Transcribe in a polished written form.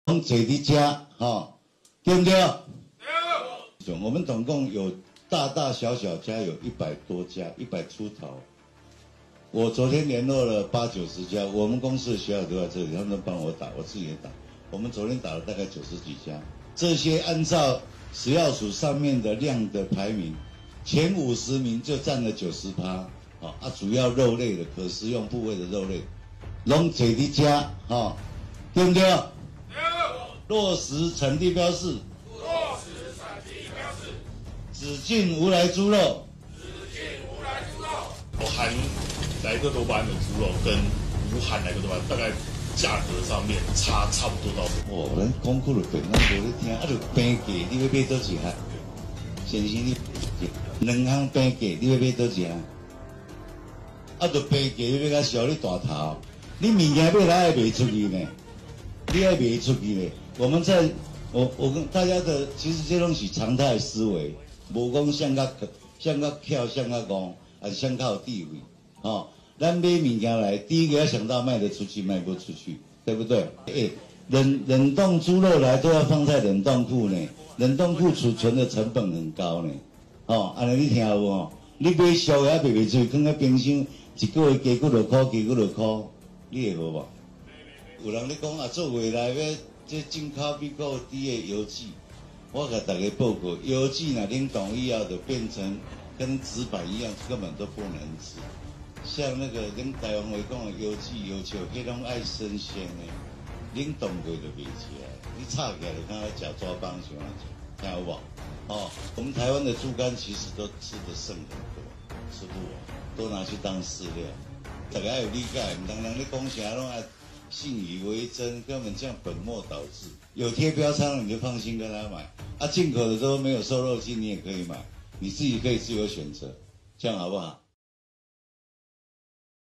攏坐佇遮，吼，對毋對？對。我們總共有大大小小家有100多家，100出頭。我昨天聯絡了八九十家，我們公司的小小都在這裡，他們都幫我打，我自己也打。我們昨天打了大概90幾家，這些按照食藥署上面的量的排名，前50名就佔了90趴。啊，主要肉類的可食用部位的肉類，攏坐佇遮，吼，對毋對？對。落實產地標示。落實產地標示。只進無萊豬肉。只進無萊豬肉。含萊克多巴胺的豬肉跟無含萊克多巴胺，大概價格上面差不多到。哦，咱講久就變，咱無咧聽，啊，就平價，你欲買佗一項？先生，你兩項平價，你欲買佗一項？啊，就平價，你欲較俗，你大頭，你物件買來愛賣出去呢？你愛賣出去呢？我們在，我跟大家的，其實這攏是常態思維，無講誰較誰較巧，誰較戇，還是誰較有智慧，吼。咱買物件來，第一個要想到賣得出去，賣不出去，對不對？欸，冷凍豬肉來都要放在冷凍庫呢，冷凍庫儲存的成本很高呢。哦，按呢你聽有無？你買俗的還賣袂出去，囥佇冰箱一個月加幾落箍，加幾落箍，你會好無？有人咧講啊，做未來欲這進口美國豬的油脂，我共大家報告，油脂若冷凍以後就變成跟紙板一樣，根本都不能吃。像那個恁台灣話講的油脂油笑，彼攏愛新鮮的，冷凍過就袂食。你炒起來就敢若食紙板像按呢，聽有無？哦，我們台灣的豬肝其實都吃得剩很多，吃不完，都拿去當飼料。大家有理解，毋通人咧講啥攏愛信以為真，根本這樣本末倒置。有貼標籤你就放心跟他買，啊，進口的都沒有瘦肉精，你也可以買，你自己可以自由選擇，這樣好不好？